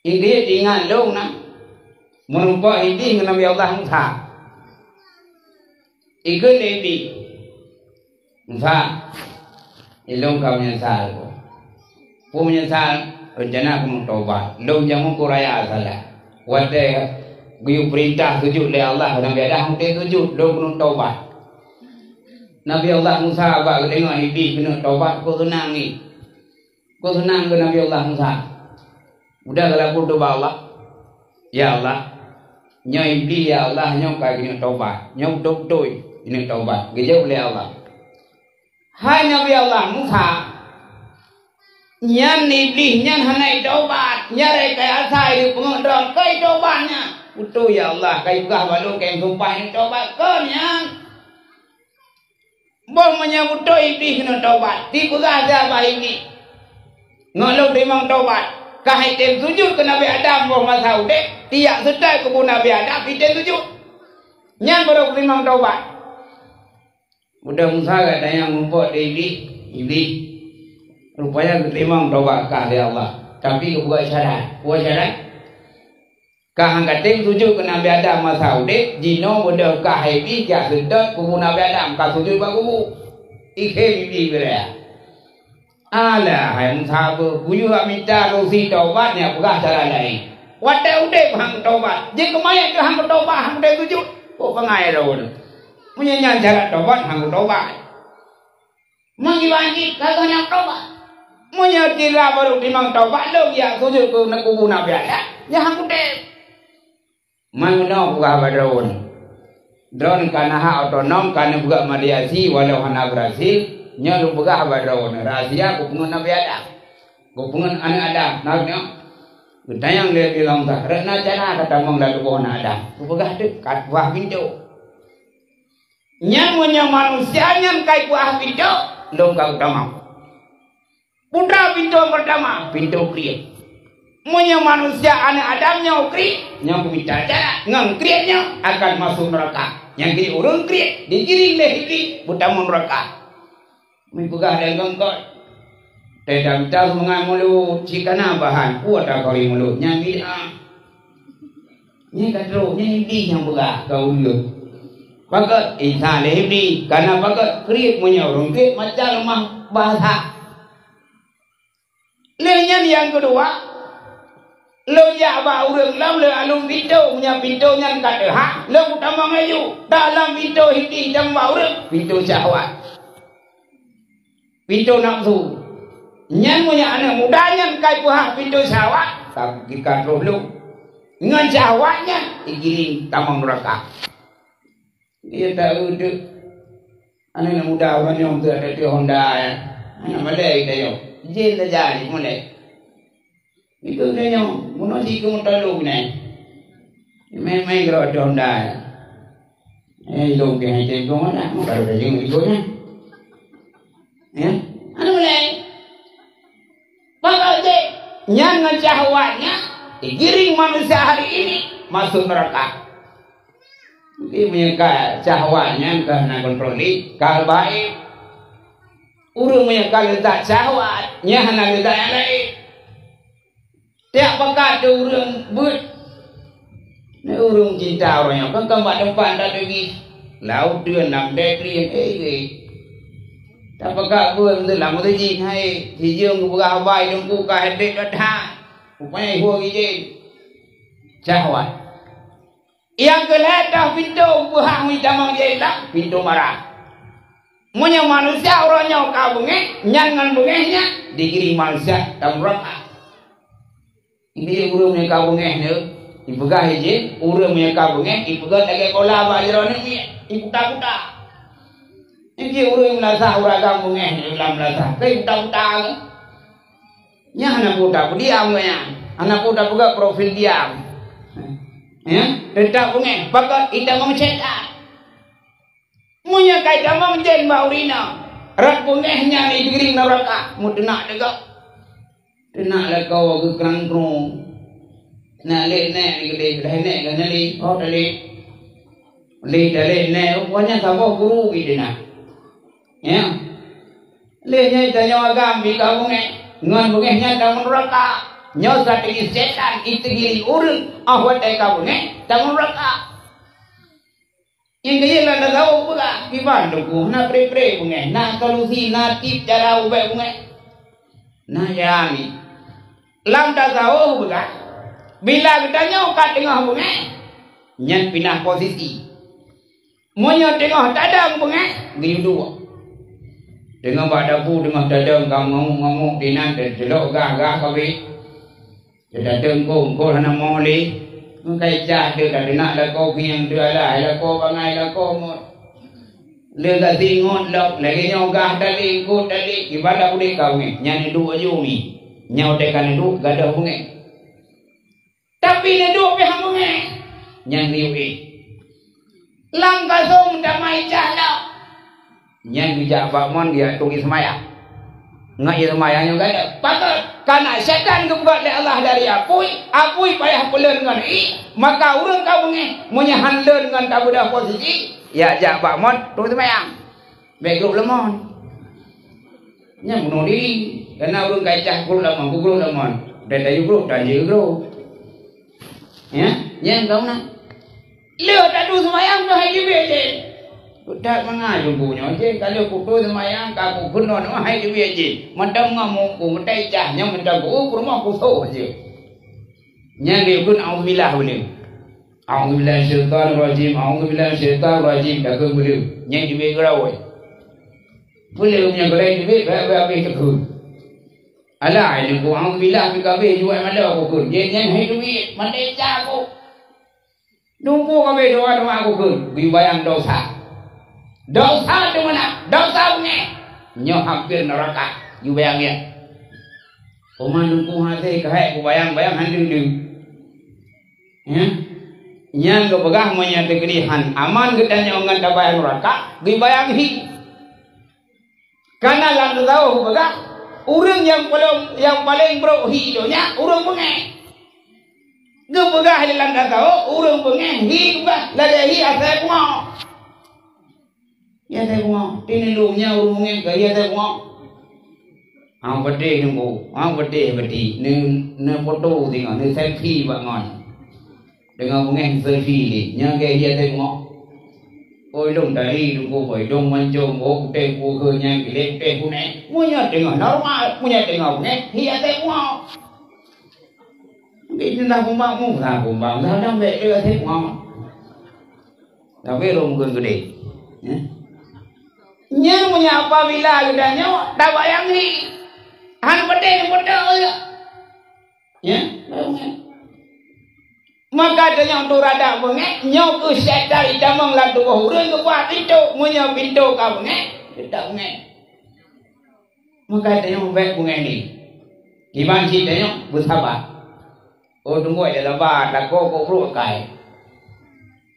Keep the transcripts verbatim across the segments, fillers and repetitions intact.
Inggit ingat lôn na, meurumpok Iblih ngon Nabi Allah Musa. Ikheun lé Iblih, "Musa, ilôn ka meunyeusal. Peue meunyeusal? Rencana keuneuk tobat. Lôn jameun ku raya salah. Watée geuyue peurintah sujut lé Allah, Nabi Adam hana sujut, lôn keuneuk tobat." Nabi Allah Musa bak geudeungoe Iblih keuneuk tobat, kok seunang ngieng. Kok seunang keu Nabi Allah Musa. Udah geulapor bak Allah, "Ya Allah, nyoe Iblih, ya Allah, nyoe ka geunyoe tobat. Nyoe beutôi-beutôi geunyoe tobat." Geujaweueb lé Allah, "Hai Nabi Allah Musa, nyan Iblih nyan hana itobat. Nyan raya kaya asai di peungeuet droe keu itobat nyan. Beutôi ya Allah, ka ipeugah bak lôn keu sumpah itobat keu nyan." Boh meunyoe beutôi Iblih keuneuk tobat, tipeugah sagai Iblih, "Ngon lôn teurimong tobat, ka hai tem sujut keu Nabi Adam boh masa udeb, tiak seutôt kubu Nabi Adam item sujut. Nyan baru teurimong tobat." Udah Musa gata nyang mumpok di Iblih, Iblih. Rupanya geuteurimong tobat kah lé Allah, tapi geupeugah syarat. Peue syarat? Ka han katem sujut keu Nabi Adam masa udeb, jinoe beudôh kah hai pih jak seutôt kubu Nabi Adam, ka sujut bak kubu. Ikheun Iblih beuraya. Alah, hai Musa beuh, buyue mita solusi tobat nyang peugah cara laén. Watée udeb han tobat, jeuet keu manyét keu han tobat, han udeb sujut. Kok bangai droe. Meunyoe nyan cara tobat, han tobat. Meugiban jih ka geuhnyan tobat. Meunyoe sira barô teurimong tobat lom jak sujut keu kubu Nabi Adam, nyan han kutem. Meunoe peugah bak droeneuh. Droeneuh ka na hak otonom, ka neupeugah mediasi walau hana beurhasil, nyoe lôn peugah bak droeneuh, rahsia kupeungeut Nabi Adam. Kupeungeut aneuk Adam, na nyoe. Geutanyong lé Nabi Allah Musa, "Rot na cara ka tamong lam tuboh aneuk Adam?" Kupeugah teuk, ka kupeugah pintoe. Nyan meunyoe manusia nyan ka ipeugah pintoe, lôn ka kutamong. Putra pintoe peurtama, pintoe kriet. Meunyoe manusia aneuk Adam nyoe kriet, nyoe kumita cara ngon kriet nyoe akan masôk neuraka. Nyang kriet ureuëng kriet digiring lé Iblih beutamong neuraka. Meupeugah dan gengkot. Teutamita seumangat mulod, cit kana bahan, peue takori mulod, nyan bid'ah. Nyan ka trok, nyan Iblih nyang peugah keu ureuëng. Pakon? Isa lé Iblih, kana pakon? Kriet meunyoe ureuëng kriet macam leumah bahasa. Lheueh nyan nyang keudua, lôn jak bak ureuëng lom lôn alun pintoe, meunyoe pintoe nyan ka teuhah, lôn kutamong laju. Dalam pintoe Iblih nyang bak ureuëng, pintoe syahwat. Pintoe nafsu. Nyan meunyoe aneuk muda nyan ka ipeuhah pintoe syahwat, ka jika troh lom. Ngon syahwat nyan, igiring tamong neuraka. Iya tahu tu. Aneuk muda ureuëng nyoe tu ada tu Honda ya. Aneuk malai kita yo. Jin saja ni mulai. Itu dia nyoe, bunoe jih keu meutalô nyan. Main-main geura Honda. Eh, ilong ke hai tengok mana, mau baru dah jenguk ikut nyan. Ya, anu mulai. Pakon jih, nyan ngon syahwatnya, digiring manusia hari ini masuk neraka. Jadi, meunyoe ka syahwat nyan ka hana kontrol, ka baik. Ureuëng meunyoe ka leuzat syahwat, nyan hana leuzat nyang laén. Tiep pakat tu ureuëng beuet. Ni ureuëng cinta ureuëng nyoe, kan, kan bak teumpat dak teugih. Laôt teun nam dek lien, eh, eh. Tapakat beuet tu lam teujih, hai, sijeueng geupeugah haba i teungku ka hidek dah that. Rupanya ihua gijén. Syahwat. Nyang keu lhée toh pintoe beuhah meutamong jih lam pintoe marah. Meunyoe manusia uroe nyoe ka beungéh, nyan ngon beungéh nyan digiring manusia lam neuraka. Ibi ureuëng nyang ka beungéh nyoe, ipeugah ijin, ureuëng nyang ka beungéh, ipeugah lagée bola bak jaroe nyoe, iputa-puta. Ibi ureuëng meulasah ureuëng agam beungéh nyoe lam meulasah, ka iputa-puta nyoe. Nyan hana peue tapeudiam gobnyan. Hana peue tapeugah profil diam. Ya, teutap beungéh. Pakon? Itamong syaitan. Meunyoe ka itamong jén bak ureuëng inong, rot beungéh nyan igiring neuraka, meuteunak teugob. Teunak lakoe geukrang-krong. Na lé nèk di keudeh, lhée nèk geuh na lé, oh, talé. Lé talé nèk, rupanya saboh guru geuh teunak. Ya. Lé nyan tanyoe agam bika beungéh, ngon beungéh nyan tamong nuraka. Nyoe strategi setan, jiteugiling ureuëng, óh watée ka beungéh, tamong nuraka. Nyang keuneuk lam tasawuf peugah, kiban teungku, na pre-pre beungéh, na solusi, na tip cara ubak beungéh. Na jami. Lam tasawuf peugah, bila geutanyoe ka teungoh beungéh, nyan pinah posisi. Meunyoe teungoh tadong beungéh, geuyue duek. Teungoh bak dapu teungoh tadong ka ngamuk-ngamuk dinan, teucilok gah-gah kabeh. Teutateueng kong, kong hana mo lé. Meukai cah teu tateunak lakoe, kunyang teu alah, lakoe bangai, lakoe mot. Lé gasi ngon lok, lagée nyoe gah tali, eungkot tali, ibarat udeb ka beungéh, nyan neuduek aju mi. Nyoe teuka neuduek gadôh beungéh. Tapi neuduek pih han beungéh, nyan riweueh. Lam gasong damai cah lom. Nyan geujak bak mon geujak tueng seumayang. Ngon ie seumayang nyoe gadôh. Pakon? Kana syaitan geupeugét lé Allah dari apui, apui payah peulon ngon ie, maka ureuëng ka beungéh, meunyoe han lon ngon tabeudoh posisi, ya jak bak mon tueng seumayang. Bék grob lemon. Nyan bunoe diri. Kana ureuëng ka icah grob lemon, ku grob lemon. Dan tayue grob, dan jeuet grob. Ya, nyan kau na. Leuh tadu seumayang tu hai teubiet jih. That mangat jumpu nyoe jih, ka lheueh putôh seumayang, ka kukeunon hai teubiet jih. Mantong ngon muku, meutai cah nyoe mantong ku, ku rumoh kusoh jih. Nyan geukheun auzubillah uleh. Auzubillahi minasyaitonirrajim, auzubillahi minasyaitonirrajim, takheun uleh. Nyan teubiet geurawai. Uleh nyan geurawai teubiet, baik-baik habéh takheun. Alah, ini ku auzubillah pi kabeh juai malam ku kheun. Nyan, nyan hai teubiet, mantong cah ku. Dumpu kabeh doa-doa ku kheun, geubayang dosa. Dosa tu mana? Dosa beungéh. Nyoe hampir neuraka. Geubayang ya. Peuman dumpu hase keuhai kubayang-bayang han deuh-deuh. Ya. Nyan geupeugah meunyoe teukeudi han aman geutanyoe ngon tabayang neuraka, geubayang hi. Kana lam tasawuf geupeugah, ureuëng nyang paleng, nyang paleng brok hi donya, ureuëng beungéh. Geupeugah lé lam tasawuf, ureuëng beungéh hi geupeugah lagée hi asai bungoh. Hi asai bungoh, di neulom nyan ureuëng beungéh ka hi asai bungoh. Hang peudeh nunggu, hang peudeh beuti, neu, neupoto singoh, neuselfie bak ngon. Deungon beungéh selfie lé, nyan keuh hi asai bungoh. Oi lôn tari teungku, oi lôn mancong, oh kutéh kukeue nyang kileng kutéh kunèng. Meunyoe teungoh normal, meunyoe teungoh beungéh, hi asai bungoh. Mungkin teuntang kumbang, mu teuntang kumbang, teuntang bék lé asai bungoh. Tapi lôn mungken geudeh. Ya. Nyan meunyoe apabila geutanyoe tabayang hi, han peudeh neupeudeh. Ya, bayang hi. Maka tanyoe tu rada beungéh, nyoe keuh syaitan itamong lam tuboh ureuëng geubuka pintoe, meunyoe pintoe ka beungéh, teutab beungéh. Maka tanyoe bék beungéh ni. Kiban cit tanyoe beusaba. Oh, tunggu aja laba, lakoe kok brok akai.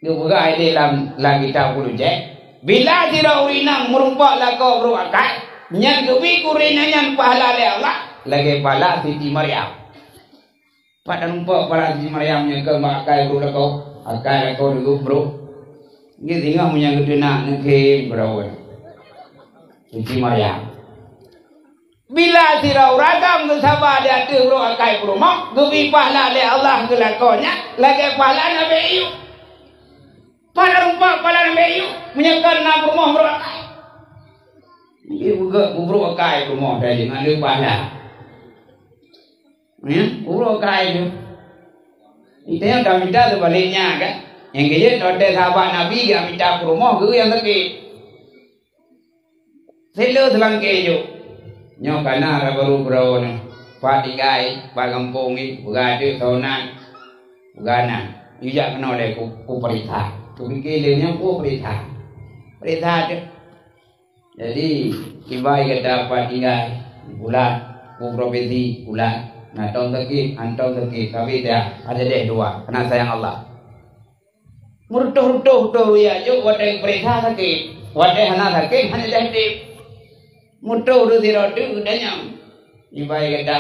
Geupeugah lé lam, lam kitab Bulughul Maram, bila sidroe ureuëng inong meurumpok lakoe brok akai, nyan geubi keu ureuëng inong nyan pahala lé Allah, lagée pahala Siti Maryam. Pat tarumpok pahala Siti Maryam nyang keu bak akai brok lakoe, akai lakoe duek brok. Nyoe singoh meunyoe geuteunak neukhém keudroe. Siti Maryam. Bila sidroe ureuëng agam geusaba di ateueh brok akai peurumoh, geubi pahala lé Allah keu lakoe nyan, lagée pahala Nabi Ayub. Pat tarumpok pahala Nabi Ayub, meunyoe kon na peurumoh brok akai. Ibu geuh peubrok akai peurumoh tadi, ngon lheueh pahala. Ya, peubrok akai tu. Kita nyang ka mita teubalék nyan kan. Nyang keu jeuet watée sahabat Nabi geumita peurumoh keu nyang sakét. Sila seulangké jok. Nyoe kana rab baru keudroe nyoe. Pat tinggai, pat gampông jih, peugah teuk soe nan. Peugah nan. Ijak keunoe lé ku, ku peuriksa. Kupike lé nyoe ku peuriksa. Peuriksa teuk. Jadi, kiban gata pat tinggai, bulat, ku profesi, bulat. Na tom sakét, han tom sakét, tapi dah ada deh dua, keureuna sayang Allah. Meurutoh-rutoh beutôi ya jok watée peuriksa sakét, watée hana sakét hana jadi. Meurutoh sidroe teuk geutanyoe. Ibai gata,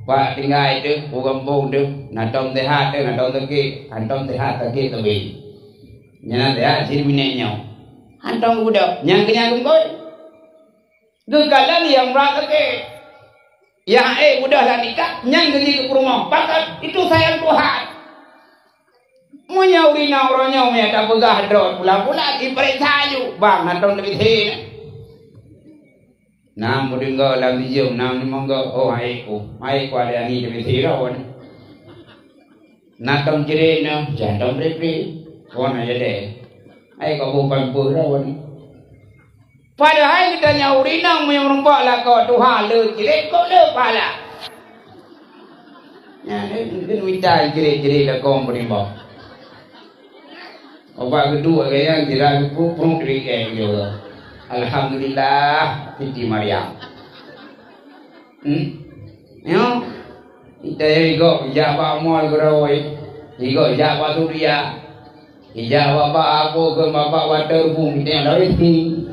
pat tinggai teuh, u gampông teuh, na tom seuhat teuh, na tom sakét, han tom seuhat sakét teuh. Nyang na seuhat cit binéh nyoe. Han tom geubeudôh, nyang keu nyan geumeugon. Geukalon nyang brat sakét. Nyang ék mudah lam nikah, nyan geujeuet keu peurumoh. Pakat, itu sayang Tuhan. Meunyoe ureueng inong uroe nyoe meunyoe tapeugah droe pula-pula, ipareksa aju. Bang, na tom leubeh thé. Na meudeungoe lam sijeuem, na meudeungoe, oh, hai ku, hai ku ada ni leubeh thé rawon. Na tom cre na, jangan tom pre-pre. Wan aja deh. Hai ku bukan pura wan. Padahai geutanyoe ureueng inong meunyoe meurumpok lakoe tuha le cre, kok le pahala. Nyan, eh, mungkin mita cre-cre lakoe meurumpok. Obat geuduek gaya jiran ku pun kri eh juga. Alhamdulillah, Siti Maryam. Hmm? Nyo, kita ya igok jak bak mall geuroi. Igok jak bak Suria. Ijak bak-bak aku ke bak-bak waterboom kita yang lawét ni.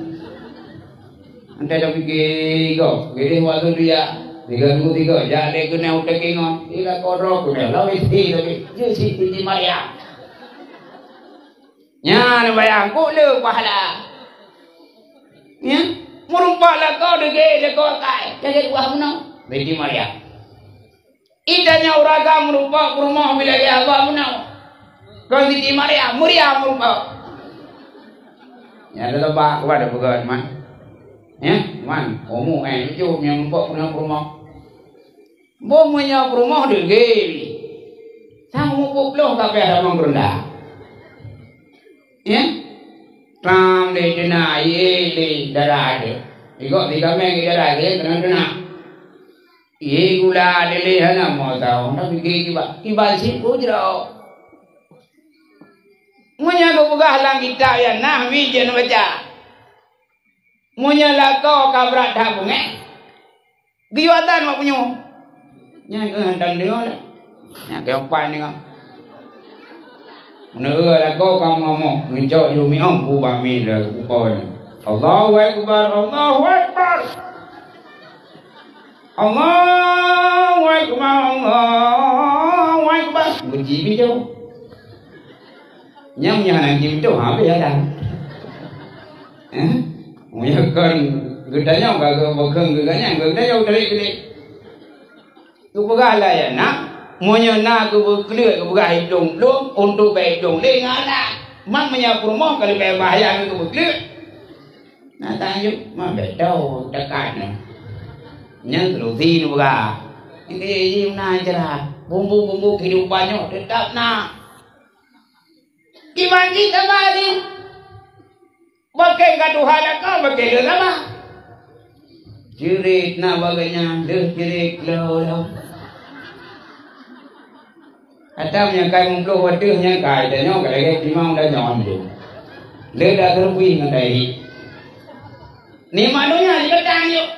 Entah dah fikir igok, gede waktu dia. Tiga minggu tiga, jak dek kena utak ingat. Ila kodok kena lawét ni tapi. Dia si Siti Maryam. Nyan bayang kok le pahala. Ya? Meurumpok lakoe dege, lakoe akai. Jadi buah menang. Siti Maryam. Ita nyoe ureueng agam meurumpok peurumoh bila geuhaba meunoe. Kon Siti Maryam, Maryam meurumpok. Nyan lé leubah, kuba ada peugah man. Ya, man, umu eh tujoh nyang meurumpok peurumoh. Boh meunyoe peurumoh dege. Sang umu peuet ploh ka payah tamong keureunda. Ya? Tam lé dena, ye lé dara ada. Igok di kameng di dara ada, kena dena. Ie gula dilèe hana mo tau, na pike kiban, kiban sipu jroh. Meunyoe geupeugah lam kitab nyan, nah, wie jeuet neubaca. Meunyoe lakoe ka brat that beungéh, geuyue atan bak punyueng. Nyan keuh hantom deungoe. Nyan keuh pan deungoe. Meunurot lakoe ka ngamok, meucok jeumiôh bak mi lé ukoe nyan. Allahu Akbar, Allahu Akbar. Allahu Akbar, Allahu Akbar. Meuji bijou. Nyang nyan hana ji bijou, ha, habéh dah. Eh? Meunyoe kon geutanyoe ka geu-, bukon geutanyoe, geutanyoe telik-telik. Geupeugah lagèe nyan, meunyoe na geubeukleuet geupeugah idong blom, untuk bèk idong lé ngon anak. Man meunyoe peurumoh ka leubeh bahaya ngon geubeukleuet. Na tanyoe, man bèk tao teuka nyoe. Nyan solusi neupeugah. Nyan keuh jih meunan cara. Bumbu-bumbu kehidupan nyoe teutap na. Kiban jih saban jih. Bakée ka tuha lakoe, bakée le saban. Jeuet na bagaih nyan, deuh jeuet lo-lo. Atam nyang kai muplôh wateuh nyang kai, tanyoe ka lagée timang dan nyon tu. Le dak teureupi ngon tai. Ni manusia jeuet tang yuk.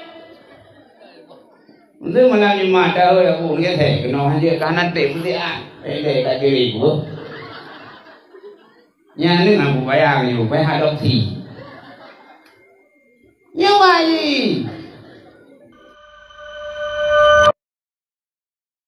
Untuk malam Jumat tahu ya pun dia saya kena hanya tahan nanti mesti ah. Eh, tak diri gua. Nyan ni nak bayang ni, bayang adopsi. Nyawa ni.